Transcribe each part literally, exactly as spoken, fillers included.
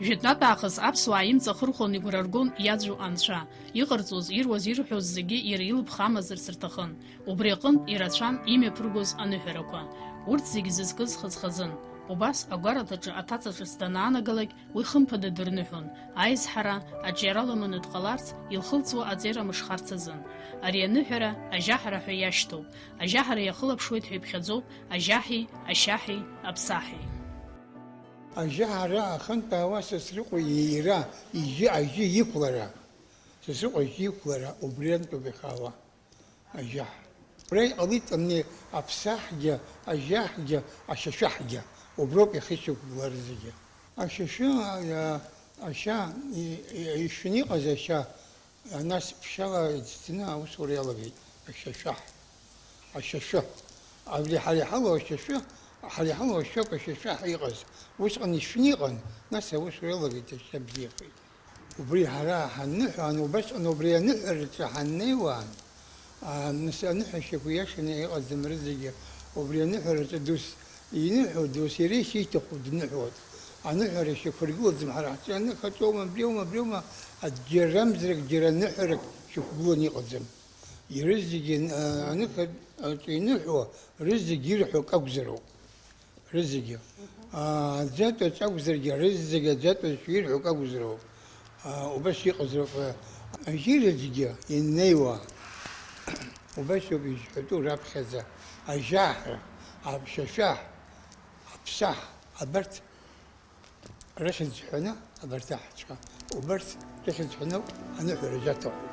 Жәытәнатә аахыс аԥсуаа имҵахырхәон, игәра ргон иаӡәу анцәа. Иҟарҵоз, ируаз, ирҳәоз зегьы иара илыԥха амазарц рҭахын. Убри аҟынтә ирацәан имҩаԥыргоз аныҳәарақәа. Урҭ зегьы зызкыз хаз-хазын. Убас агәараҭаҿы аҭаца ҿыц данаанагалак, уи хымԥада дырныҳәон, аизҳара, аҿиара лыманы дҟаларц, илхылҵуа аҵеира мышхарц азын. Ари аныҳәара ажьаҳара ҳәа иашьҭоуп. Ажьаҳара иахылаԥшуеит ҳәа иԥхьаӡоуп ажьаҳи, ашьаҳи, аԥсаҳәи. Ажьаҳара ахантәаауа Сасрыҟәа иира, ижьы ажьы иқәлара, Сасрыҟәа ажьы иқәлара убри антәоуп ихаауа. Ажьаҳ. Убра иҟалеит амни аԥсаҳгьы, ажьаҳгьы, ашьашәаҳгьы. Уброуп иахьышьақәгылара зегьы. Ашьашәы, а, ашьа, и, и, ишәны иҟаз ашьа, а, нас ԥшьшьала иӡыӡаны аусура иалагеит. Ашьашәаҳ. Ашьашәы. Абри ҳара иҳалоу ашьашәы, ҳара иҳалоу ашьоуп ашьашәаҳ иҟаз. Усҟан ишәны иҟан, нас аусура иалагеит, ашьа бзиахеит. Убри ҳара ҳанныҳәа, ан-, убасҟан убри аныҳәараҿы ҳаннеиуан, а, нас аныҳәашьақәа иашаны иҟаӡам рызегьы. Убри аныҳәараҿы дус иныҳәо, дус иара ишиҭаху дныҳәоит. Аныҳәара шьақәыргылаӡам ҳара ҳҿы, аныҳәаҿоума, абриоума, абриоума, џьара мзарак, џьара ныҳәарак шьақәгыланы иҟаӡам. Ирызегьы, а, аныҳәаҿы иныҳәо, рызегьы ирҳәо акы акәзароуп. Рызегьы. Аа, аӡәатәаҿ акәзаргьы, рызегьы аӡәатәаҿ ирҳәо акы акәзароуп. Аа, убас иҟазароуп. Ажьираҿгьы иннеиуа, убас ауп изҳәатәу раԥхьаӡа. Ажьаҳра, аԥшьашәаҳ, аԥсаҳ, абарҭ рыхьӡ ҳәаны, абарҭ аҳцәа, убарҭ рыхьӡ ҳәаны аныҳәара жьаҭахуп.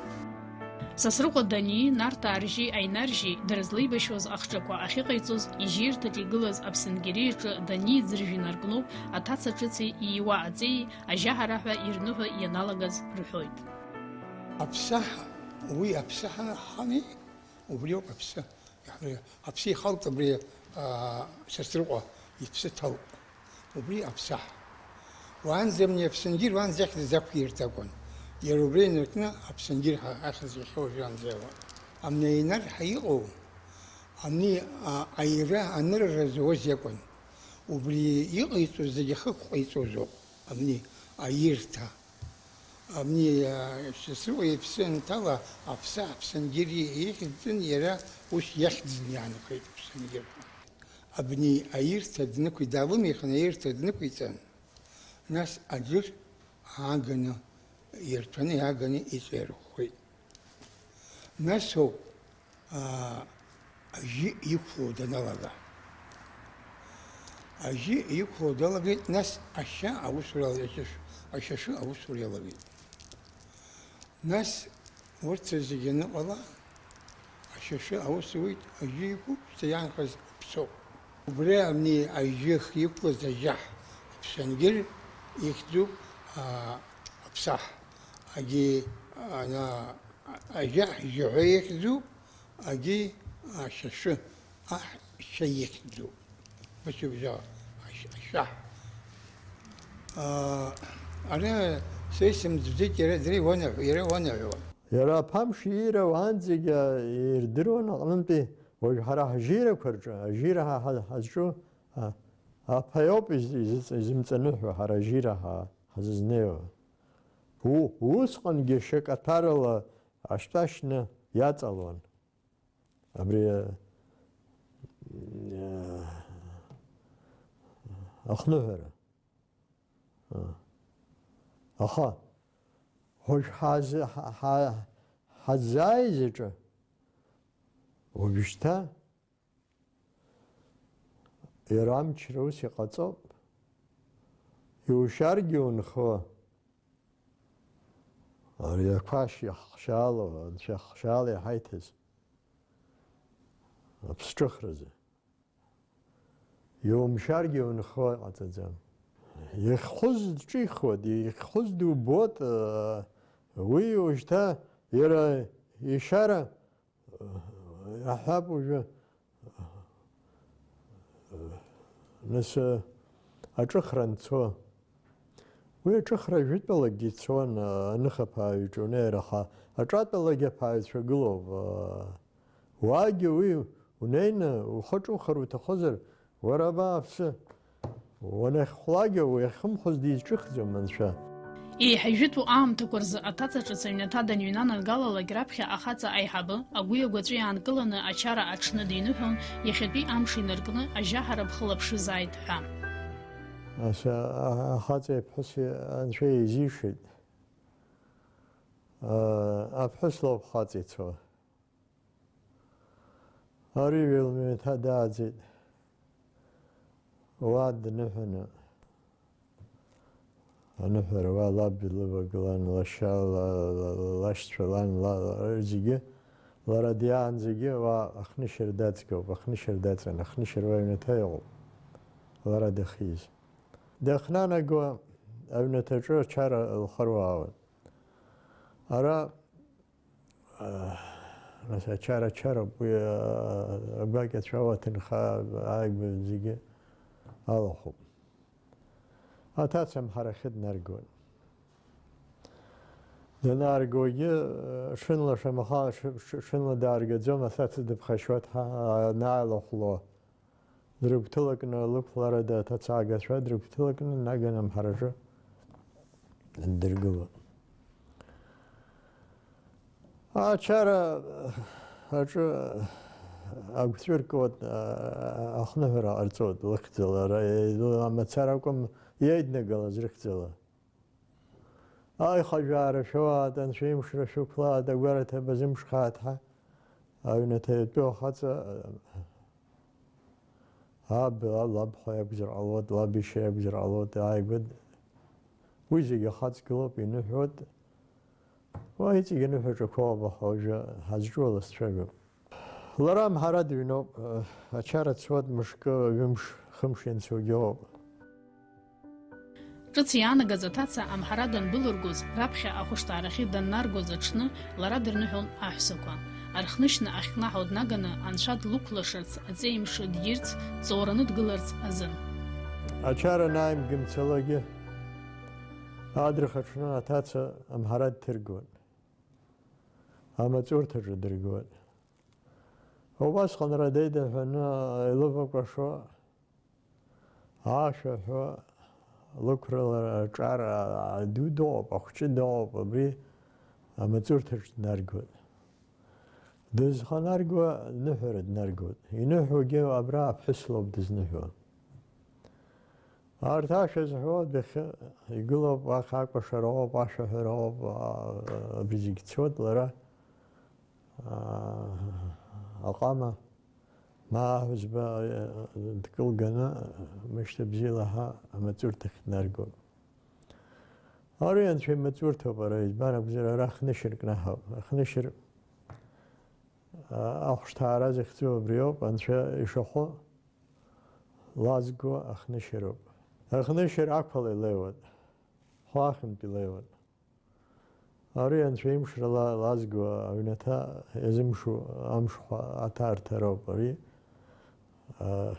Сасрыҟәа Дании, Нарҭаа ржьи Аинар-жьи дырзлеибашьуаз ахҿақәа ахьыҟаиҵоз, ижьирҭаҿ игылаз аԥсынгьери иҿы Дании ӡыржә инаркноуп, аҭаца ҿыци ииуа аҵеи ажьаҳара ҳәа ирныҳәо ианалагаз рҳәоит. Аԥсаҳа, уи аԥсаҳа ҳами, убриоуп аԥсы. Аԥсы ихалт абри, аа, Сасрыҟәа иԥсы ҭалт. Убри аԥсаҳ. Уаанӡа амни аԥсынгьыр, уаанӡа ахьӡ зақәирҭ акәын. Иара убри инаркны аԥсынгьыр ҳәа ахьӡ иахьоу жәанӡа иауан. Амни аинар ҳәа иҟоу, амни, а, аира анырра зуаз иакәын. Убри иҟаиҵоз зегьы ахықә ҟаиҵозоуп, амни аирҭа. Амни, а, Сасрыҟәа иԥсы анҭала, аԥсаҳ аԥсынгьыр ихьӡын, иара ус иахьӡын иаанхеит аԥсынгьыр ҳәа. Абни аирҭа днықәи-, даалымихын, аирҭа днықәиҵан, нас аӡәыр ааганы, ирҭәаны иааганы иҵаирӷәӷәеит. Нас ауп, аа, ажьы иқәло даналага. Ажьы иқәло далагеит, нас ашьа аусура иалгеит, ашьашь-, ашьашьы аусура иалагеит. Нас урҭ зегьы аныҟала, ашьашьы аус иуеит, ажьы иқәуп, шьҭа иаанхаз аԥсоуп. Убри амни ажьы иқәлаз ажьаҳ, аԥсангьыр ихьӡуп, аа, аԥсаҳ. Агьи, ана, ажьаҳ жьы ҳәа ихьӡуп, агьи ашьашьы аҳ шьа ихьӡуп. Бачыбжьа ашь-, ашьаҳ. Аа, ара са исымӡәӡәеит, иара дара иуанаҳәо, иара иуанаҳәо. Иара аԥамш иира уаанӡагьы ирдыруан аҟнынтәи, уажә ҳара ҳжьирақәа рҿы, ажьира ҳа-, ҳа-, ҳазҿу, а, аԥа иоуп из-, изыҵ-, изымҵаныҳәо, ҳара ажьира ҳа-, ҳазызнеиуа. У-, усҟангьы шьакаҭәарала ашьтәа шьны иаҵалон. Абри, э, ахныҳәара. Аха, уажә ҳазы-, ҳа-, ҳа-, ҳаззааиз аҿы, уажәшьҭа иара амчра ус иҟаҵоуп. Иушьаргьы унхо, ари ақәашь иахшьаало, анцәа ихшьаала иҳаиҭаз аԥсҿыхразы. Иумшәаргьы унхо ҟаҵаӡам. Ихьхәыз дҿихуеит, ихьхәыз дубоит, уи уажәшьҭа иара ишьара, аҳәап уажәы, нас, аҿыхра анцо. Уи аҿыхра жәытәалагьы ицон, аныхаԥааҩ иҿы унеир, аха аҿатәалагьы аԥааҩцәа гылоуп. Уаагьы уи унеины ухы ҿухыр уҭахызар, уара абааԥсы, Уанахьхәлакгьы уи ахьхымхәыз дизҿыхӡом, анцәа. Еиҳа ижәытәу аамҭақәа рзы аҭаца ҿыц аҩнаҭа даныҩнанагалалак раԥхьа ахаҵа аиҳабы агәи агәаҵәеи аанкыланы ачара аҽны диныҳәон, иахьатәи амш инаркны ажьаҳара бхылаԥшызааит ҳәа. Аса-, а-, ахаҵеи аԥҳәыси анцәа еизишеит. А, аԥҳәыс лоуп хаҵа ицо. Ари ҩылмҩаҭа дааӡеит. Уа дныҳәаны. Аныҳәара уа лаб илывагылан, лашьа, ла-, ла-, ла-, лашьцәа, лан, ла-, ла-, зегьы, лара диаанӡагьы уа ахнышьыр даҵгьоуп, ахнышьыр даҵан, ахнышьыр уа аҩнаҭа иҟоуп, лара дахьиз. Дахьнанаго аҩнаҭаҿы ачара лхыруаауан. Ара, а, нас ачара чароуп, уи, а, агәакьацәа, ауа, аҭынха, ааигәа зегьы алахәуп. Аҭаца амҳарахьы днаргон. Данааргогьы, а, шынла шамаха, ш-, ш-, шынла дааргаӡом, аҭаца дыԥхашьуа дҳа-, анааилахәло. Дрыгәҭылакны лықәларада аҭацаагацәа дрыгәҭылакны наган амҳараҿы ддыргылон. Ачара аҿы агәҵәыркуа, ахныҳәара ҟарҵоит лыхьӡала, ара амацара акәым иеиднагалаз рыхьӡала. Аихажәаара шәоуааит, анцәа имшра шәықәлааит, агәараҭа базымԥшхааит ҳәа, аҩнаҭа иатәу ахаҵа, аб, лабхәа иакәзар ҟалоит, лаб иашьа иакәзар ҟалоит, ааигәа д-, уи зегьы ахаҵгылоуп, иныҳәоит. Уа иҵегь аныҳәаҿақәоуп, аха уажәы ҳазҿу аласцәажәап. Лара амҳара дыҩноуп, ачара цуеит мышкы, ҩымш, хымш ианцогьы ыҟоуп. Ҿыц иаанагаз аҭаца амҳара данбылыргоз, раԥхьа ахәышҭаарахьы даннаргоз аҽны лара дырныҳәон аҳәсақәа. Архнышьна ахькнаҳау днаганы анцәа длықәлашарц, аҵеимш дирц, дҵоураны дгыларц азын. Ачара анааимгымцалакгьы, адырхаҽны аҭаца амҳара дҭыргон. Амаҵурҭаҿы дыргон. Убасҟан радеида ҳәаны илывакәашо, ашәа ҳәо, лықәрала аҿар аду дыҟоуп, ахәҷы дыҟоуп, абри амаҵурҭаҿ днаргоит. Дызханаргуа ныҳәара днаргоит. Иныҳәогьы абра аԥҳәыс лоуп дызныҳәо. Арҭ ашәа зҳәо адәахьы игылоуп, ахь акәашара ыҟоуп, ашәаҳәара ыҟоуп, а, абри зегь цоит лара, а, аҟама, ма аҳәызба, а, дкылганы, мышьҭа бзиала ҳәа амаҵурҭахь днаргоит. Ари анцәа имаҵурҭоуп, ара, избан акәзар, ара хнышьыр кнаҳауп. Ахнышьыр, а, ахәшҭаара захьӡу абриоуп, анцәа ишахәы лазго ахнышьароуп. Ахнышьар ақәала илеиуан, хәаахьынтә илеиуан. Ари анцәа имшра ла-, лазго аҩнаҭа иазымшу амшхәа аҭарҭароуп ари. А,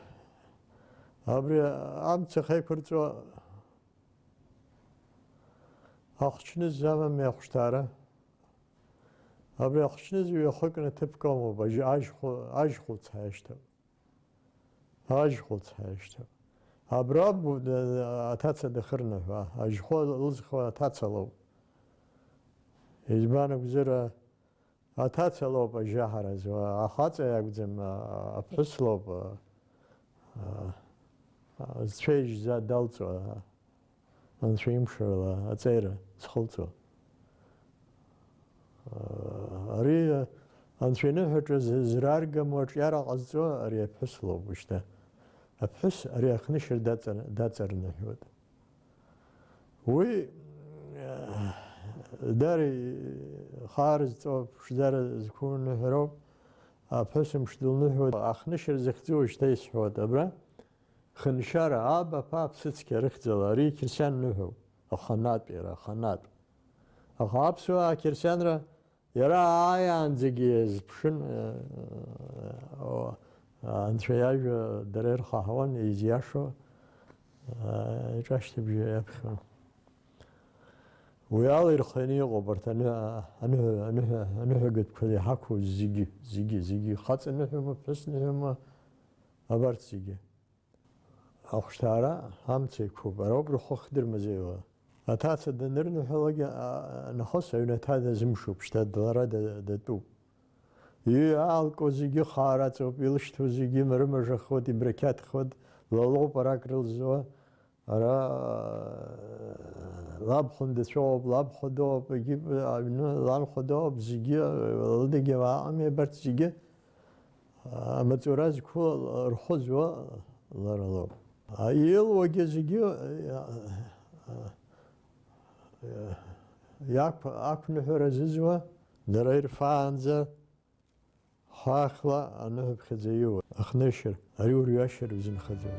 абри амца ахьеиқәырҵо ахәчныз амами ахәшҭаара. Абри ахәчныз ҩахыкны ҭыԥк амоуп, ажь-, ажьхәы-, ажьхәыц ҳәа иашьҭоуп. Ажьхәыц ҳәа иашьҭоуп. Абра бу-, аҭаца дахырныҳәа, ажьхәа лызхуа аҭаца лоуп. Избан акәзар, аҭаца лоуп ажьаҳара зуа, ахаҵа иакәӡам, а-, аԥҳәыс лоуп, а-, а-, а-, зцәа ижьӡа далҵуа. Анцәа имшала аҵеира зхылҵуа. Ари Анцәа иныҳәаҿа зы-, зраргам уаҿиара ҟазҵо ари аԥҳәыс лоуп уажәшьҭа. Аԥҳәыс ари ахнышьыр даҵа-, даҵарныҳәоит. Уи, даара хаар зҵо, ԥшӡара зқәу ныҳәароуп. Аԥҳәыс мыш дылныҳәоит, ахнышьыр захьӡу уажәшьҭа исҳәоит, абра. Хыншьара, аб аԥа аԥсыцқьа рыхьӡала, ари қьырсиан ныҳәоуп, аханатә иара, аханатә. Аха аԥсуаа ақьырсианра иара ааиаанӡагьы иазԥшын, э, о, Анцәа иажәа дара ирхаҳауан, изиашо, э, иҿашьҭыбжьы иаԥхьон. Уи ала ирхианы иҟоуп арҭ аныҳәа-, аныҳәа-, аныҳәа-, аныҳәагатәқәа иҳақәу зегьы, зегьы, зегьы, хаҵа ныҳәоума, ԥҳәыс ныҳәоума, абарҭ зегьы. Ахәшҭаара амца иқәуп, ароуп рхәы хдырмазеиуа. Аҭаца данырныҳәалак, а, нахыс аҩнаҭа дазымшуп, шьҭа лара да-, датәуп. Иаалку зегьы хаараҵоуп, илышьҭоу зегьы марымажахоит, ибрақьаҭхоит, лалоуп арак рылзуа. Ара, а, лабхәында дцәоуп, лабхәа дууп, егьи аҩны ланхәа дууп, зегьы, а, лыдагьы уаҟами, абарҭ зегьы. Амаҵура зқәу рхәы зуа лара лоуп. Илуагьы зегьы иақә-, ақәныҳәара зызуа, дара ирфаанӡа, хәаахла аныҳәаԥхьаӡа иуа, ахнышьыр, ари урҩашьар узынхаӡом.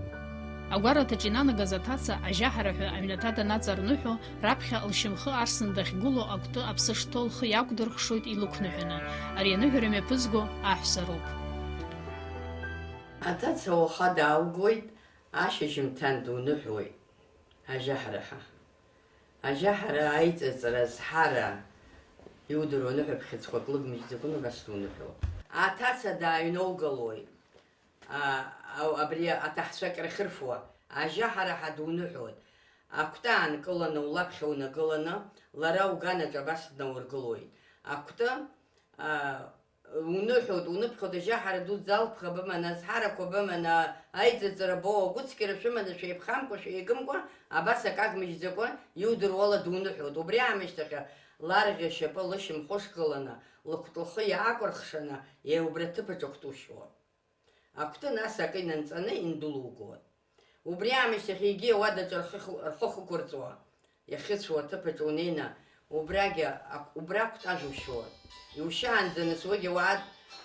Агәараҭаҿ инанагаз аҭаца ажьаҳара ҳәа аҩнаҭа данаҵарныҳәо, раԥхьа лшьамхы арсны дахьгылоу акәты аԥсы шҭоу лхы иаақәдырхшоит илықәныҳәаны. Ари аныҳәара мҩаԥызго аҳәса роуп. Аҭаца уаха дааугоит, ашьыжьымҭан дуныҳәоит, ажьаҳара ҳәа. Ажьаҳара аиҵыҵра зҳара иудыруа ныҳәаԥхьыӡқәак лыгмыжьӡакәаны убас дуныҳәоуп. Аҭаца дааҩноугалоит. А, а, абри аҭаҳцәа кьырхьырфуа, ажьаҳара ҳәа дуныҳәоит. Акәты аанкыланы, улаԥхьа унагыланы, лара уганаҿ абас днаургылоит. Акәты, а, уныҳәоит, уныԥхьоит, ажьаҳара дуӡӡа алԥха быманы, азҳарақәа быманы, аиҵыҵра боу, агәыцқьара шәыманы, шәеиԥхамкәа, шәеигымкәа, абас акы агмыжьӡакәа, иудыруала дуныҳәоит. Убри аамышьҭахь ларӷьа шьапы лышьамхы ышгыланы, лыкәты лхы иаакәырхшаны, еи убри аҭыԥаҿ акәты ушьуа. Акәты нас акы инанҵаны индәылугоит. Убри аамышьҭахь егьи ауадаҿы рхы-, рхы хықәырҵуа, иахьыцәоу аҭыԥаҿы унеины, убрагьы ак-, убра акәты ажә ушьуеит. Иушьаанӡа нас уигьы уаад,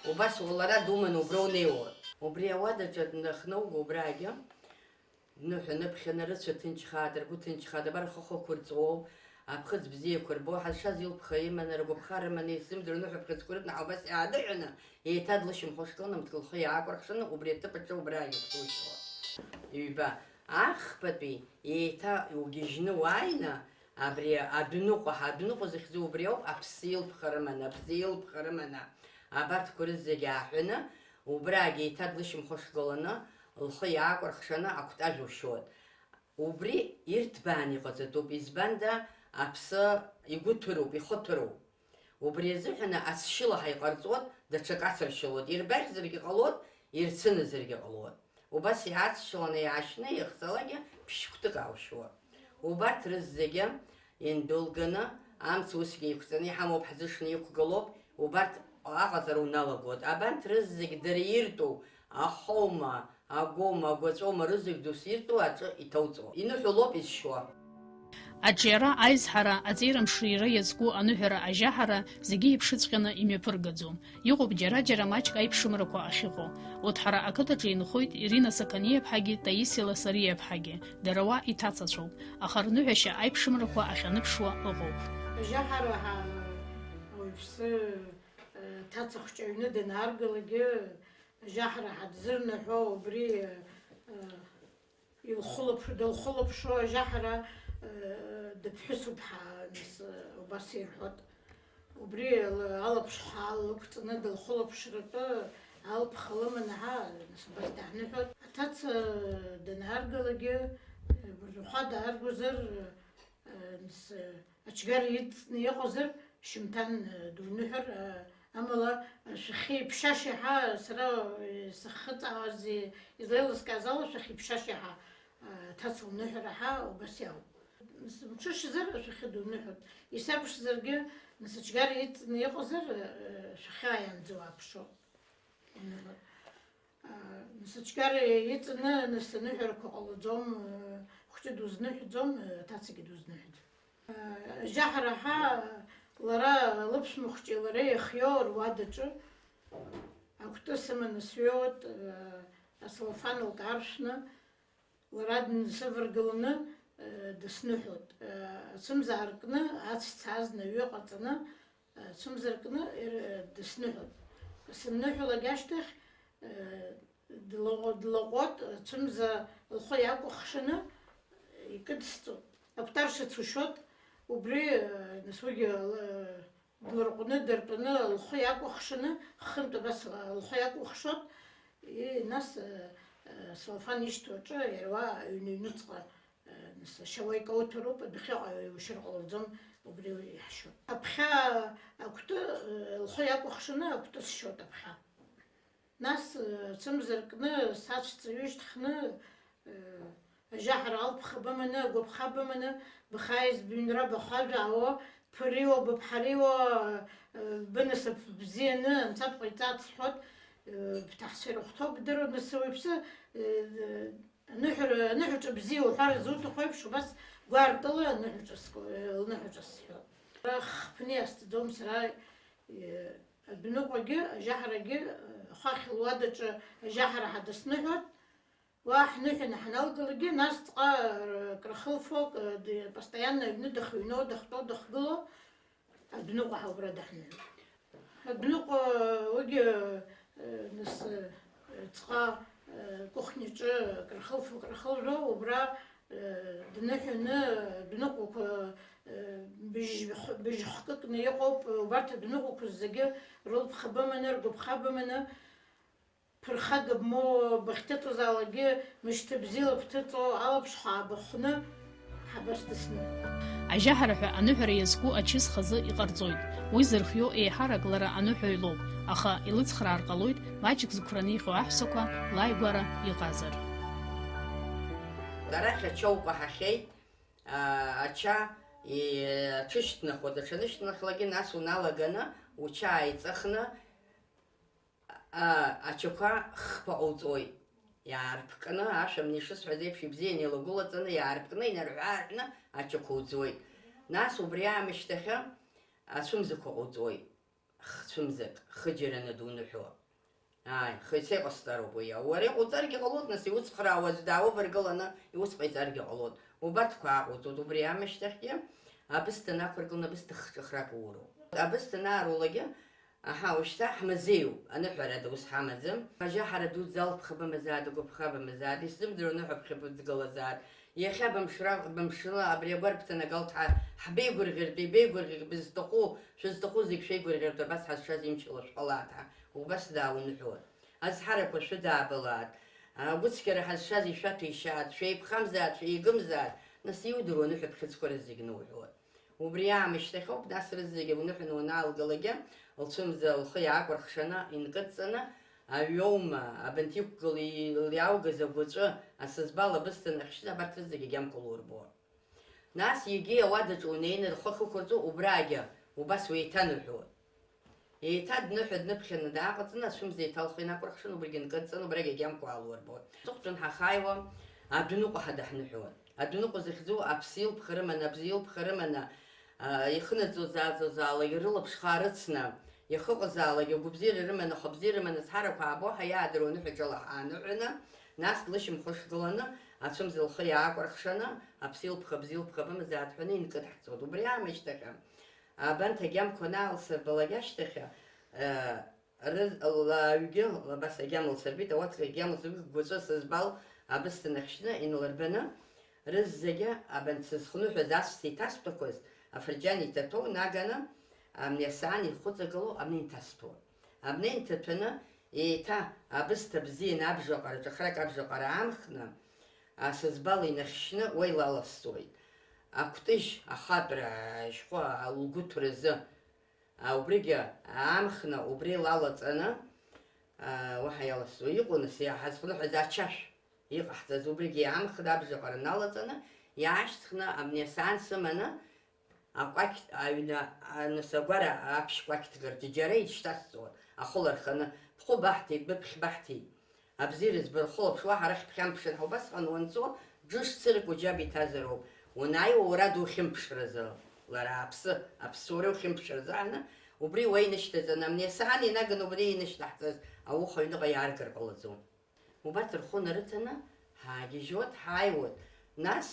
убас лара думаны убра унеиуеит. Убри ауадаҿы днахнауго убрагьы, ныҳәа ныԥхьаны рыцәа ҭынчхааит, ргәы ҭынчхааит, абар рхы хықәырҵуоуп, аԥхыӡ бзиақәа рбо, ҳазшаз илԥха иманы, ргәаԥха рыманы, исзымдыруа ныҳәаԥхьыӡқәа рыҭ наҳа убас иаадыҳәаны, еиҭа длышьамхышт лынамҭк лхы иаакәырхшаны, убри аҭыԥ аҿы убра иқәтәоушьауа. Ҩба, ахԥатәи еиҭа угьежьны уааины, абри адәныҟәа, ҳа адәныҟәа захьӡу убри ауп, аԥсы илԥха рыманы, абза илԥха рыманы, абарҭқәа рызегьы ааҳәаны, убрагьы еиҭа длышьамхышгаланы, лхы иаакәырхшаны акәтажә ушьоит. Убри ирҭбааны иҟаҵатәуп, избанда, аԥсы игәы ҭыруп, ихы ҭыруп. Убри азыҳәаны ацшьыла ҳаиҟарҵоит, даҽак ацыршьалоит, ирбаӷьзаргьы ҟалоит, ирцынызаргьы ҟалоит. Убас иаацшьаланы иаашьны иахьцалакгьы ԥшь-кәтык аушьуа. Убарҭ рызегьы индәылганы, амца усгьы еиқәҵаны иҳамоуп, ҳзышны иқәгылоуп, убарҭ аҟаҵара уналагоит. Абанҭ рызегь дара иртәу, ахоума, агәоума, агәаҵәоума, рызегь дус иртәу аҿы иҭауҵо. Иныҳәалоуп изшьуа. Аҿиара, аизҳара, аҵеира мшира иазку аныҳәара, ажьаҳара зегьы иԥшыҵәҟьаны имҩаԥыргаӡом. Иҟоуп џьара-џьара маҷк аиԥшымрақәа ахьыҟоу. Урҭ ҳара ақыҭаҿы инхоит Ирина Сақаниаԥҳагьы Таисиа Ласариаԥҳагьы, дара уа иҭацацәоуп, аха рныҳәашьа аиԥшымрақәа ахьаныԥшуа ыҟоуп. Ажьаҳара ҳа-, ауаҩԥсы, э, ҭаца хәҷы аҩны данааргалакгьы, ажьаҳара ҳадзырныҳәо убри, э, Илхылаԥ-, дылхылаԥшуа ажьаҳара, э, дыԥҳәысуп ҳәа, нас, э, убас ирҳәоит. Убри ала-, алаԥш хаа лықәҵаны дылхылаԥшратәы алԥха лыманы ҳа, нас, убас даҳныҳәоит. Аҭаца данааргалагьы, э, гәырӷьаха дааргозар, э, нас, э, Ачгара иҵны иҟазар, шьымҭан, э, дуныҳәар, э, амала, э, шәахьеиԥшьаша иаҳа, сара, э, сахьхыҵаауаз, э, излеилыскааз ала, шәахьеиԥшьаша иаҳа, э, ҭаца уныҳәар аҳа убас иауп. Нас, мҽышазар, шәахьы дуныҳәоит. Исабшазаргьы, нас, ачгара иҵны иҟазар, э, шәахьы ааиаанӡа уааԥшуа уныҳәоит. Нас ачгара иҵаны, нас аныҳәарақәа ҟалаӡом, хәҷы дузныҳәӡом, ҭацагьы дузныҳәӡом. Ажьаҳара ҳәа лара лыԥшәма хәҷи лареи иахьиоу руадаҿы акәты сыманы сҩоуеит, ацеллофан лкы аршәны. Лара днасываргыланы, э, дысныҳәоит. Э, ацәымза аркны, ацәца азна аҩы ҟаҵаны, э, ацәымза аркны, ир-, э, дысныҳәоит. Сынныҳәалак ашьҭахь, э, длаҟәы-, длаҟәуеит, ацәымза лхы иакәыхшаны икыдысҵоит. Акәтар шыцәушьуеит, убри, э, нас уигьы, э, Длырҟәны, дыртәаны, лхы иакәыхшаны, хынтә абас, лхы иакәыхшоит, и, нас, э, Салфан ишьҭоу аҿы иара уа аҩны, аҩныҵҟа, нас ашьауа икауҭәароуп, адәахьыҟа иушьыр ҟалаӡом, убри иаҳшьоит. Аԥхьа акәты лхы иакәыхшаны акәты сшьоит аԥхьа. Нас, цымза ркны, сацәҵа ҩышьҭхны, ажьаҳара алԥха быманы, агәаԥха быманы, бхааиз быҩнра бахәажәаауа, бԥыриуа, быԥҳариуа, бынасыԥ бзианы, анцәа бҟаиҵац сҳәоит, бҭаҳцәа ирыхәҭоу бдыруа, нас уаҩԥсы, аныҳәара, аныҳәаҿа бзиа уҳәар зуҭаху еиԥш, убас гәаартыла аныҳәаҿа ск-, лныҳәаҿа сҳәоит. Хԥни асҭаӡом сара, адәныҟәагьы, ажьаҳарагьы, ахәахь луадаҿы ажьаҳара ҳадысныҳәоит. Уа ҳныҳәаны ҳаналгалакгьы, нас ҵҟа, э, крахылфо, э, д-, постоянно аҩны дахыҩноу, дахьтәоу, дахьгылоу, адәныҟәа ҳаура даҳныҳәоит. Адәныҟәа уигьы, э, нас, э, ҵҟа, э, кухняҿы крахылфо, крахылжәо, убра, э, дныҳәаны, адәныҟәақәа, э, быжь-, быжь хкыкны иҟоуп, убарҭ адәныҟәақәа зегьы рылԥха быманы, ргәаԥха быманы, ԥырхага бмоуа бахьҭыҵуазаалакгьы, мышьҭа бзиала бҭыҵуа, алаԥш ҳаабахәны ҳабасдысны. Ажьаҳара ҳәа аныҳәара иазку ачыс хазы иҟарҵоит. Уи зырхиоу еиҳарак лара аныҳәаҩ лоуп, аха илыцхраар ҟалоит маҷк зықәраны иҟоу аҳәсақәа лааигәара иҟазар. Арахь ача укәаҳахьеит, аа, ача, и-, аҽышьҭнахуа, даҽа нышьҭнахлагьы нас уналаганы уча ааиҵахны, А, ачақәа хԥа ҟауҵоит. Иаарԥҟны, ашәа мни шысҳәаз еиԥш, ибзианы илагәылаҵаны, иаарԥҟны, инарҳәы-аарҳәны ачақәа уҵоит. Нас убри аамышьҭахьы ацәымзақәа ҟауҵоит. Хцәымзак, хыџьараны дуныҳәо. Ааи, хы-, сеиҟасҵароуп уи. Уара иҟауҵаргьы ҟалоит, нас иуцхраауа аӡә даавыргыланы иус ҟаиҵаргьы ҟалоит. Убарҭқәа ааҟауҵоит. Убри аамышьҭахьгьы абысҭа нақәыргыланы абысҭа хҿыхрак ууроуп. Абысҭа анаарулагьы Аҳа, ушьҭа ҳмазеиуп, аныҳәарада ус ҳамаӡам. Ажьа ҳара дуӡӡа алԥха бымазаат, агәаԥха бымазаат, исзымдыруа аныҳәаԥхьа быдгылазаат. Иахьа бымшра-, бымшла абри агәарԥ ҭанагалт ҳәа ҳбеигәырӷьартә, ибеигәырӷьартә, бызҭаху, шәызҭаху зегь шәеигәырӷьартә, абас ҳазшаз имчала шәҟалаат ҳәа, убас даауныҳәоит. Азҳарақәа шәыдаабалаат, агәыцқьара ҳазшаз ишәаҭәеишьаат, шәеиԥхамзаат, шәеигымзаат, нас иудыруа аныҳәаԥхьыӡқәа рызегь ноуҳәоит. Убри аамышьҭахьоуп, нас рызегьы уныҳәаны уанаалгалакгьы, лцәымза лхы иаакәырхшаны инкыдҵаны, аҩоума, абанҭ иқәгылеи илиааугаз агәаҵәы, асызбал абысҭа нахьшьны абарҭ рызегьы агьамқәа лурбо. Нас егьи ауадаҿы унеины рхы ахьықәырҵо убрагьы убас уеиҭаныҳәоит. Еиҭа дныҳәа-дныԥхьаны дааҟаҵаны, ацәымза еиҭа лхы инакәырхшан, убригьы нкыдҵан, убрагь агьамқәа аалурбоит. Аҵыхәтәан ҳахааиуа, адәныҟәа ҳадаҳныҳәоит. Адәныҟәа захьӡу аԥсы илԥха рыманы, абза илԥха рыманы, а, ихынаҵоз-ааӡоз ала ирылаԥш хаа рыцны, иахьыҟазаалак агәабзиара рыманы, ахәабзиара рыманы, азҳарақәа аабо ҳәа иаадыруа аныҳәаҿала ҳааныҳәаны, нас лышьамхы шгыланы, ацәымза лхы иаакәырхшаны, аԥсы илԥха, абза илԥха бымазаат ҳәаны инкыдҳҵоит. Убри аамышьҭахьы, Абанҭ агьамқәа анаалсырбалак ашьҭахь, э, рыз-, лаҩгьы, абас агьама лсырбеит, ауаҭра агьама лсырбеит, гәаҵәа сызбал абысҭа нахьшьны инлырбаны, рызегьы абанҭ сызхныҳәыз асс иҭасҭәақәаз афырџьан иҭаҭәоу наганы, амни асаан ихәыҵагылоу амни инҭасҭәоит. Амни инҭаҭәаны, еиҭа абысҭа бзианы абжаҟара, ҿахрак абжаҟара аамхны, асызбал инахьшьны уа илаласҵоит. Акәтыжь ахатәра ашьхәа лгәыҭразы, а, убригьы аамхны, убри лалаҵаны, а, уаҳа иаласҵо иҟоу, нас, иаҳазхәныҳәаз ачашә иҟаҳҵаз, убригьы иаамхны абжаҟара налаҵаны, иаашьҭхны, абни асаан сыманы, акәакь, аҩны, а, нас агәара аԥшь кәакьҭк рҿы џьара ишьҭасҵон, ахы ларханы, бхәы баҳҭеит, быԥхь баҳҭеит. Абзиара збархо уаԥш, уаҳа арахь бхьамԥшын ҳәа убасҟан уанцо, џыш цырк уџьаб иҭазароуп. Уанааиуа уара духьымԥшразы, лара аԥсы, аԥсуара ухьымԥшразы ааны, убри уа инышьҭаҵаны, амни асаан инаганы убри инышьҭаҳҵаз ауха аҩныҟа иааргар ҟалаӡом. Убарҭ рхәы нарыҭаны, ҳаагьежьуеит, ҳааиуеит. Нас,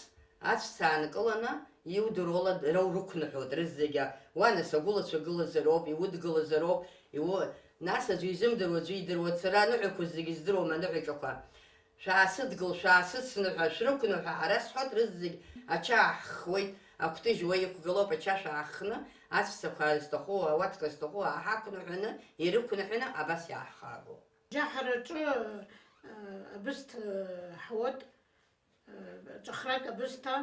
аҵәца аанкыланы, иудыруала дара урықәныҳәоит, рызегьы. Уа, нас, агәылацәа гылазароуп, иудгылазароуп, иу-, Нас аӡәы изымдыруа, аӡәы идыруа, сара аныҳәақәа зегьы здыруам, аныҳәаҿақәа. Шәаасыдгыл, шәаасыцныҳәа, шәрықәныҳәа, ҳара сҳәоит, рызегь ача аҳхуеит, акәтыжь уа иқәгылоуп, ача шәааххны, аҵәцақәа зҭаху, ауатка зҭаху ааҳақәныҳәаны, ирықәныҳәаны абас иааҳхаагоуп. Џьаҳараҿы, Абысҭа ҳауат, ҿахрак абысҭа,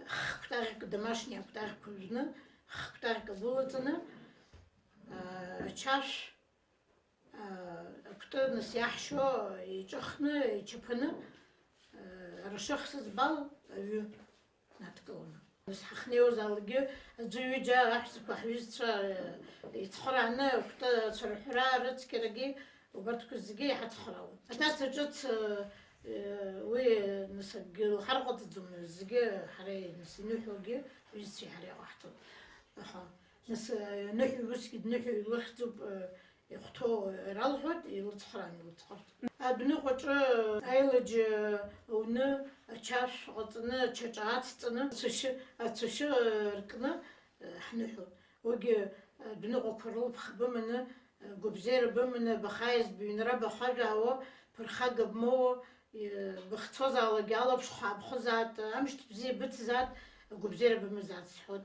хкәтаӷьк, домашни акәтаӷьқәа жәны, хкәтаӷьк агәылаҵаны, ачашә, акәты нас иаҳшьо иҿыхны, ичаԥаны, ара шыхсыз бал аҩы надкыланы. Нас ҳахнеиуазаалакгьы аӡәы-ҩыџьа аҳәсақәа ҳҩызцәа, э, ицхырааны, акәты ацәырҳәра, рыцқьарагьы, убарҭқәа зегьы иҳацхыраауан. Аҭаца ҿыц, э, э, уи, нас, акгьы лҳарҟаҵаӡом, зегьы ҳара, нас, иныҳәогьы ҳҩызцәеи ҳареи иҟаҳҵон. Аҳа. Нас, э, ныҳәа усгьы дныҳәа илыхьӡуп, э, ихәҭоу ралҳәоит, илыцхраан, илыцхырҵ. Адәныҟәаҿы аилаџь ауны, ачашә ҟаҵаны, ачаҿа ацҵаны, ацәашьы, ацәашьы ркны, ҳныҳәоит. Уигьы адәныҟәақәа рылԥха быманы, гәабзиара быманы, бахаиаз быҩнра бахажәаауа, ԥырхага бмоуа, быхцозаалакгьы алаԥш хаабхозаат, амшьҭ бзиа быцзаат, гәабзиара бымазаат сҳәоит.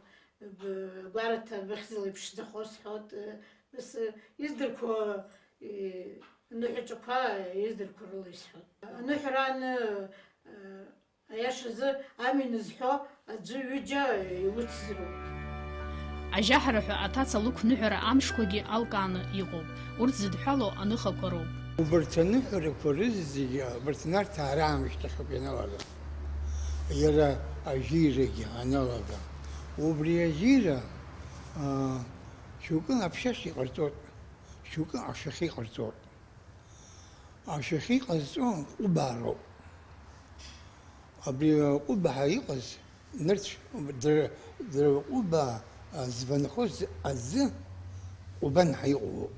Б-, гәараҭа быхьӡала иԥшӡахо сҳәоит, нас, издырқәо, и-, аныҳәаҿақәа издырқәо рыла исҳәоит. Аныҳәара аны, э, аиашазы амҩа назҳәо аӡәы ҩыџьа иуцзароуп. Ажьаҳара ҳәа аҭаца лықәныҳәара амшқәагьы алкааны иҟоуп. Урҭ зыдҳәалоу аныхақәа роуп. Убарҭ аныҳәарақәа рызегьы, убарҭ Нарҭаа раамышьҭахь ауп ианалага. Иара ажьирагьы аналага. Убри ажьира, аа, шьоукы аԥшьашьа иҟарҵоит, шьоукы ашьахьы иҟарҵоит. Ашьахьы иҟазҵо ҟәыбаа роуп. Абри ҟәыбаа иҟаз, нырцә, дара, дара ҟәыбаа, а, званхоз аӡы Ҟәбан ҳәа иҟоуп.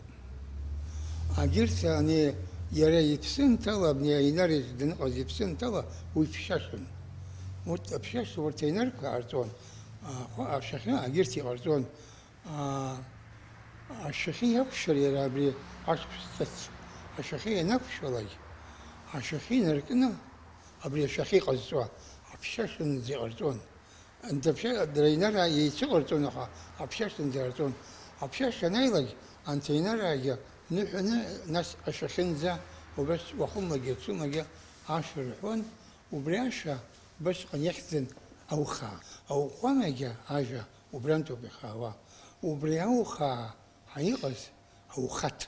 Агьырҭ ани иара иԥсымҭала, абни аинар даныҟаз иԥсымҭала, уи ԥшьашәын. Урҭ аԥшьашәа, урҭ аинарқәа ҟарҵон, ахәы, ашьахьы агьырҭ иҟарҵон. Аа, ашьахьы иакәшар иара абри ашықәс ҿыц, ашьахьы ианақәшәалак, ашьахьы инаркны, абри ашьахьы иҟазҵо аԥшьашәанӡа иҟарҵон. Анҭ аԥшьа-, дара инара еицәыҟарҵон, аха аԥшьашәанӡа иҟарҵон. Аԥшьашәа анааилак, анҭ аинараагьы ныҳәаны, нас ашьахьынӡа убас уахымлагьы ацәымлагьы ашәа рҳәон, убри ашәа убасҟан иахьӡын аухаа. Ауҟәамагьы ажәа убрантәоуп ихаауа. Убри аухаа ҳәа иҟаз аухаҭ.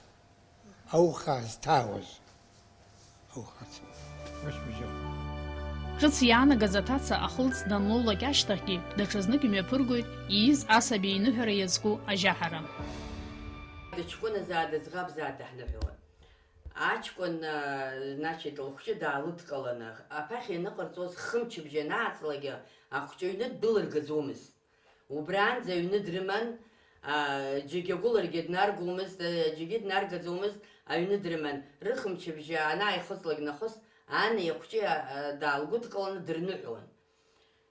Аухаа зҭаауаз. Аухаҭ. Ус бжьоуп. Ҿыц иаанагаз аҭаца ахылҵ данлоулак ашьҭахьгьы, даҽазнык имҩаԥыргоит ииз асаби иныҳәара иазку ажьаҳара. Дыҷкәыназаат, дыӡӷабзаат даҳныҳәауан. Аҷкәын, а, значит, лыхәҷы даалыдкыланы, аԥахьа ианыҟарҵоз, хымчыбжьа анааҵлакгьы, ахәҷы аҩны ддәылыргаӡомызт. Убраанӡа аҩны дрыман, а, џьаргьы агәыларагьы днаргомызт, а, џьаргьы днаргаӡомызт, аҩны дрыман. Рыхымчыбжьа анааихыҵлак нахыс, ани ахәҷы, а, даалгәыдкыланы дырныҳәон.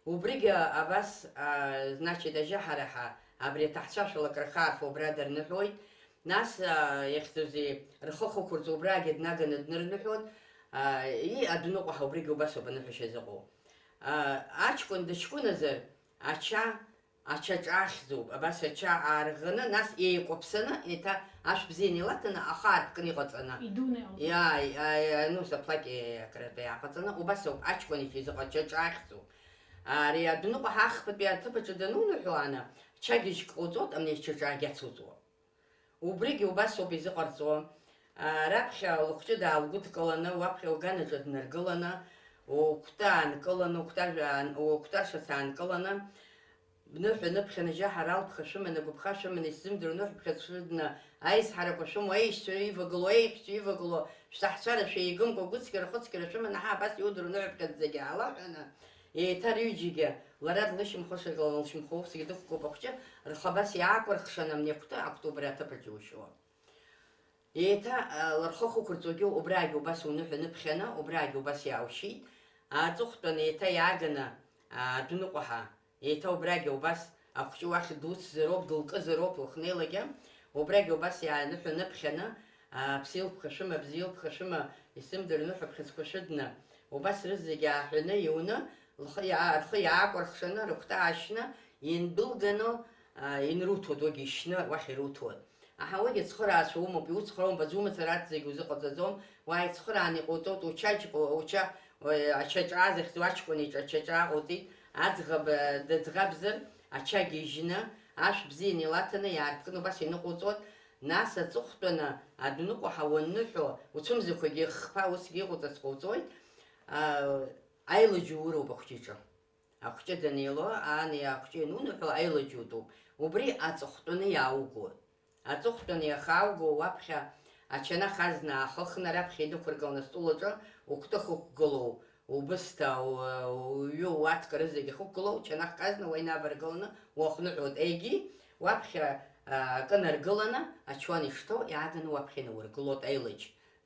Убригьы абас, а, значит, ажьаҳараҳа абри аҭаҳцәашәалак рхы аарфо убра дырныҳәоит. Нас, а, иахьӡузеи, рхы хықәырҵо убрагьы днаганы днырныҳәон. А, и, адәныҟәаҳа убригьы убасоуп аныҳәашьа зыҟоу. А, аҷкәын дыҷкәыназар, ача, ача ҿахьӡуп. Абас ача аарӷаны, нас еикәаԥсаны, еиҭа ашә бзианы илаҭаны, ахы аарԥкны иҟаҵаны. Идуны иҟаҵаны. Иа, иа, иа, ну, заплаки акратәы иааҟаҵаны, убас ауп, аҷкәын иҿы изыҟоу ача ҿахьӡуп. Ари адәныҟәа ҳахԥатәи аҭыԥ аҿы дануныҳәо ана, чагьежьк ҟауҵоит, амни ачаҿаагь ацуҵуа. Убригьы убас ауп изыҟарҵо. А, раԥхьа лыхәҷы даалгәыдкыланы, уаԥхьа лганаҿы днаргыланы, укәты аанкыланы, укәтажә аан-, укәташац аанкыланы, бныҳәа ныԥхьаны, жьаҳара алԥха шәыманы, агәыԥха шәыманы, исзымдыруа ныҳәԥхьаӡ шәыдны, аизҳарақәа шәымоу, аишьцәа ивагылоу, аиҳәшьцәа ивагылоу, шәҭаҳцәара шәеигымкәа, гәыцқьара-хыцқьара шәыманы, ҳа абас иудыруа ныҳәԥхьаӡ зегьы аалаҳәаны, еиҭа рҩыџьегьы, лара длышьамхышагьы лшьамхы усгьы дықәкуп ахәҷы, рхы абас иаакәырхшаны амни акәты, акәты убри аҭыԥ аҿы иушьуа. Еиҭа, а, лырхы хықәырҵогьы убрагьы убас уныҳәа ныԥхьаны, убрагьы убас иааушьит. Аҵыхәтәан еиҭа иааганы, а, адәныҟәаҳа, еиҭа убрагьы убас ахәҷы уахь дуцзароуп, дылкызароуп, лыхнеилагьы. Убрагьы убас иааныҳәа ныԥхьаны, а, ԥсилԥха шәыма, бзилԥха шәыма, исымдыр ныҳәаԥхьыӡқәа шәыдны, убас рызегьы ааҳәаны иуны, лхы иаа-, рхы иаакәырхшаны, рыгәҭа аашьны, индәылганы, а, инруҭоит, уигьы ишьны уахь ируҭоит. Аҳауагьы цхыраацәа умоуп, иуцхраумбац, умацара арҭ зегьы узыҟаҵаӡом, уааицхырааны иҟауҵоит, учаџь-, уча-, ачаҿаа захьӡу аҷкәын иҿы ачаҿаа ҟауҵеит, аӡӷаб, э, дыӡӷабзар, ача гьежьны, ашә бзианы илаҭаны иаарԥкны убас иныҟауҵоит, нас аҵыхәтәаны адәныҟәа ҳауанныҳәо, уцәымзақәагьы хԥа усгьы иҟауҵарц ҟауҵоит, а, аилаџь ууроуп ахәҷы иҿы. Ахәҷы данеило, ани ахәҷы иануныҳәо аилаџь утәуп. Убри аҵыхәтәаны иааугоит. Аҵыхәтәаны иахьаауго уаԥхьа ачанах азна аахыхны раԥхьа инықәыргыланы астол аҿы укәтыхь ықәгылоу, убысҭа, у-, уҩы, уаҭка рызегь ахьықәгылоу, чанахк азна уа инаваргыланы уахныҳәоит. Егьи уаԥхьа, а, акы наргыланы, ачуан ишҭоу иааганы уаԥхьа инаургылоит аилаџь.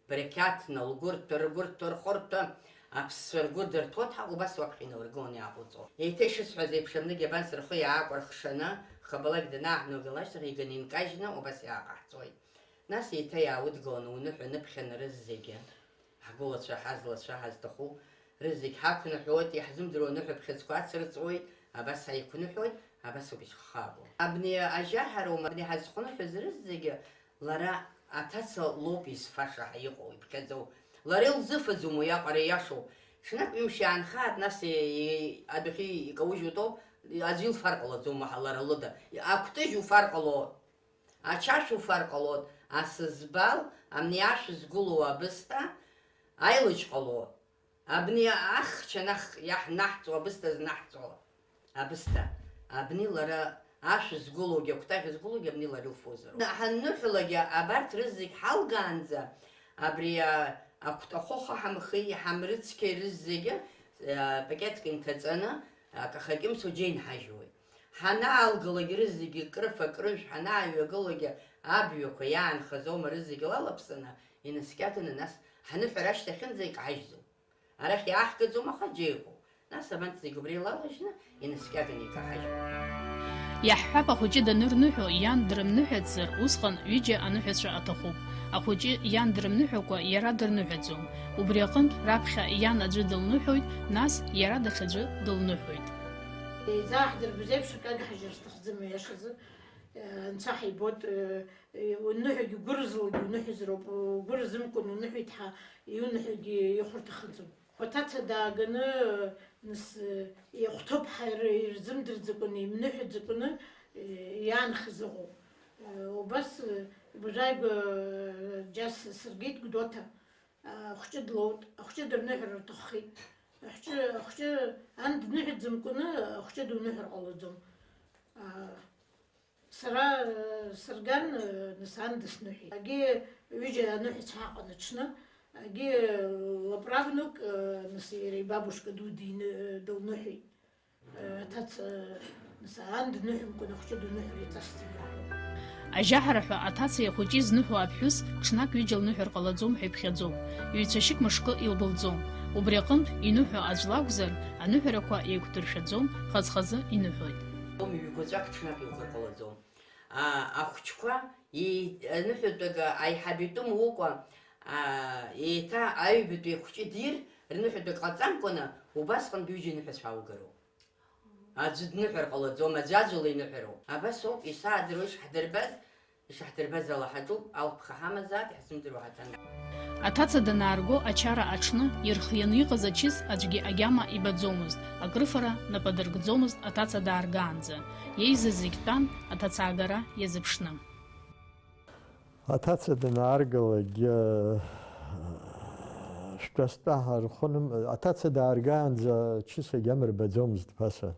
Брекьаҭна, лгәырҭәа, ргәырҭәа, рхәырҭәа, аԥсцәа ргәы дырҭәоит ҳәа убас уаԥхьа инаургыланы иааҟауҵо. Еиҭа ишысҳәаз еиԥш, абнагь абанс рхы иаакәырхшаны, хабалак данааҳнагыл ашьҭахь иганы инкажьны убас иааҟаҳҵоит. Нас еиҭа иааудгыланы уныҳәа ныԥхьаны рызегьы, ҳгәылацәа, ҳазлацәа, ҳазҭаху рызегь ҳақәныҳәоит, иаҳзымдыруа аныҳәаԥхьыӡқәа ацрыҵуеит, абас ҳаиқәныҳәоит, абас ауп ишхабо. Абни ажьаҳәароума, абни ҳазхәныҳәыз рызегьы Лара аҭаца лоуп изфаша ҳәа иҟоу, иԥхьаӡоу. Лара илзыфаӡом уи аҟара ииашоу. Ҽнак ҩымш иаанхааит, нас и-, и-, адәахьы икаужьу утәоуп, аӡәы илфар ҟалаӡом уаҳа лара лыда. Акәтыжь уфар ҟало, ачашә уфар ҟало, асызбал, амни ашә згәылоу абысҭа, аилаџь ҟало. Абни ахча нах иаҳнаҳҵо, абысҭа знаҳҵо, абысҭа, абни лара ашә згәылоугьы, акәтаӷь згәылоугьы абни лара илфозароуп. Ҳанныҳәалакгьы абарҭ рызегь ҳалгаанӡа, абри, а, акәтахәы ҳамхи, ҳамрыцқьеи рызегьы, а, пакетк инҭаҵаны, акаха кьымсо џьа инҳажьуеит. Ҳанаалгалак рызегьы крыфа-крыжә ҳанааҩагылогьы абҩақәа иаанхаз аума рызегьы лалаԥсаны, инаскьаганы нас ҳаныҳәара ашьҭахьынӡа икаҳажьӡом. Арахь иааҳгаӡом, аха џьа иҟоуп. Нас абанҭ зегь убра илалажьны, инаскьаганы икаҳажьуеит. Иаҳҳәап, ахәыҷы данырныҳәо, иан дрымныҳәацзар, усҟан ҩыџьа аныҳәацәа аҭахуп. Ахәыҷы иан дрымныҳәакәа, иара дырныҳәаӡом. Убри аҟынтә, раԥхьа иан аӡәы дылныҳәоит, нас иара даҽаӡәы дылныҳәоит. Изааҳдырбоз еиԥш, акагь ҳажьыр сҭахӡам, иашазы, э, анцәа ҳибоит, э, э, уныҳәагь угәы рзылгь уныҳәазароуп, угәы рзымкәан уныҳәеит ҳәа иуныҳәогьы ихәарҭахаӡом. Уаҭаца дааганы, нас, ихәҭоуп ҳәа ир-, ирзымдырӡакәаны, имныҳәаӡакәаны, иаанхаз ыҟоуп. Убас, бжаигәа, џьа сыргеит Гәдоуҭа, ахәҷы длоут, ахәҷы дырныҳәар рҭаххеит. Ахәҷы, ахәҷы ан дныҳәаӡамкәаны, ахәҷы дуныҳәар ҟалаӡом. Сара, э, сырган, э, нас ан дысныҳәеит. Агьи ҩыџьа аныҳәацәа ҳаҟан аҽны, агьи, э, лыправнук, э, нас иара ибабушка ду дины-, э, дылныҳәеит. Э, аҭаца, э, нас ан дныҳәамкәан ахәҷы дуныҳәар иҵасӡам рҳәо. Ажьаҳара ҳәа аҭацеи ахәыҷи зныҳәо аԥҳәыс ҽнак ҩыџьа лныҳәар ҟалаӡом ҳәа иԥхьаӡоуп. Ҩцәашьык мышкы илбылӡом. Убри аҟынтә иныҳәо аӡә лакәзар, аныҳәарақәа еиқәдыршәаӡом, хаз-хазы иныҳәоит. Ҩ-гәаҵәак ҽнак иухар ҟалаӡом. А, ахәҷқәа еи-, аныҳәатәага аиҳаб итәы мукәа, а, еиҭа аҩбатәи ахәҷы дир, рныҳәатәак ҟаҵамкәаны, убасҟан ҩыџьа аныҳәацәа аугароуп. Аӡәы дныҳәар ҟалаӡом, аӡәаӡәала иныҳәароуп. Абас ауп, исаадыруа ишҳдырбаз, ишаҳдырбаз ала ҳаҿуп, алԥха ҳамазаап, иаҳзымдыруа ҳаҭан. Аҭаца данаарго ачара аҽны, ирхианы иҟаз ачыс аӡәгьы агьама ибаӡомызт, акрыфара нап адыркӡомызт аҭаца дааргаанӡа. Еизаз зегь тәан аҭацаагара иазыԥшны. Аҭаца данааргалак, э, шәтәа-стәа ҳархәыным-, аҭаца дааргаанӡа чыс агьама рбаӡомызт ԥаса.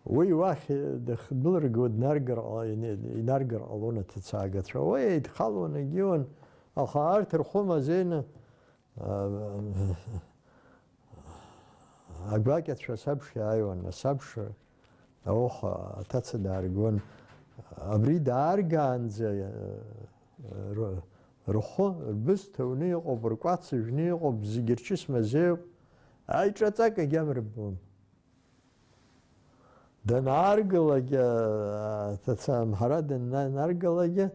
Уи уахь дахьдәылырго днаргар ҟала-, ин-, инаргар ҟалон аҭацаагацәа. Уи еидхалон, егьиуан, аха арҭ рхәы мазеины, а, агәакьацәа асабша иааиуан, асабша ауха аҭаца дааргон. Абри дааргаанӡа, а, ры-, рхәы, рбысҭа уны иҟоуп, ркәац ыжәны иҟоуп, зегь рчыс мазеиуп, аиҿаҵак агьама рбом. Данааргалак, а, аҭаца амҳара даннаргалак,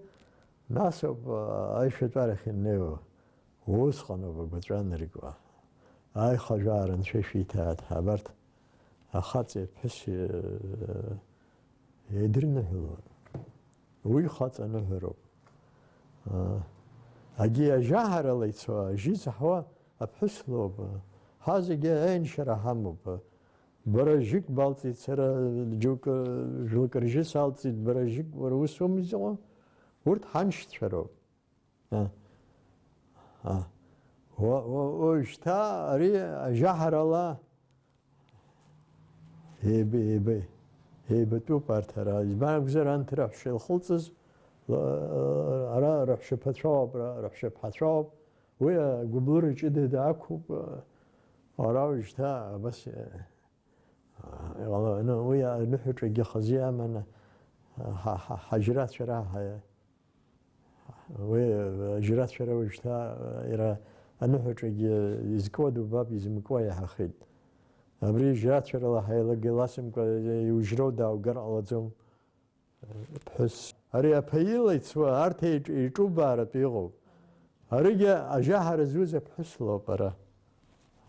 нас ауп, а, аишәатәарахь иннеиуа. Усҟан ауп агәаҵәа аныркуа. Аихажәаара анцәа ишәиҭааит ҳәа абарҭ ахаҵеи аԥҳәыси, э, еидырныҳәалон. Уи хаҵа аныҳәароуп. Агьи ажьаҳарала ицо, ажьы заҳуа аԥҳәыс лоуп. Ҳа зегьы аиншьара ҳамоуп. Бара жьык балҵит, сара џьоукы жәлакы ржьы салҵит, бара жьык, уара ус умзи ҟо? Урҭ ҳаншьцәа роуп. А, а. Уа-, уа-, уажәшьҭа ари ажьаҳарала еиб-, еиб-, еибатәуп арҭ ара. Избан акәзар, анҭ раҳәшьа илхылҵыз, ла-, ара раҳәшьаԥацәоуп, ра-, раҳәшьаԥҳацәоуп. Уи агәыблыра ҷыда даақәуп. Ара уажәшьҭа абас, иҟаланы, уи аныҳәаҿагьы хазы иаманы, ҳа-, ҳа-, ҳажьрацәа раҳаиа. Уи, э, ажьрацәара уажәшьҭа, э, иара аныҳәаҿагьы изкуа дубап, изымкуа иаҳахеит. Абри ажьрацәарала ҳаилага ласымкәа, э, иужьроу дааугар ҟалаӡом, э, ԥҳәыс. Ари аԥа ила ицуа арҭ еиҿ-, еиҿубааратә иҟоуп. Аригьы ажьаҳара зуз аԥҳәыс лоуп ара,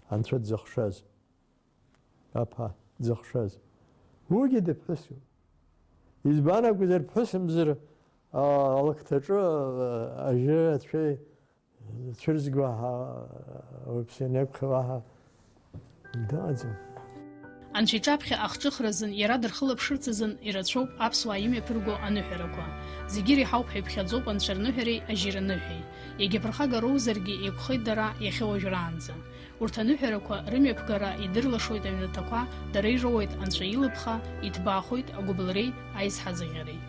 анцәа дзыхшаз. Аԥа дзыхшаз. Уигьы дыԥҳәысуп. Избан акәзар, ԥҳәысымзар, а, алакҭаҿы, а, ажьы ацәеи цәырзго ҳа, уаҩԥсы ианеиқәхауа ҳа дыҟаӡам. Анцәа иҿаԥхьа ахҿыхразын, иара дырхылаԥшырц азын ирацәоуп аԥсуаа имҩаԥырго аныҳәарақәа. Зегьы иреиҳауп ҳәа иԥхьаӡоуп анцәа рныҳәареи ажьира ныҳәеи. Иагьа ԥырхага роузаргьы, еиқәхеит дара иахьа уажәраанӡа. Урҭ аныҳәарақәа рымҩаԥгара идырлашоит аҩнаҭақәа, дара ироуеит анцәа илыԥха, иҭбаахоит агәыбылреи аизҳазыӷьареи.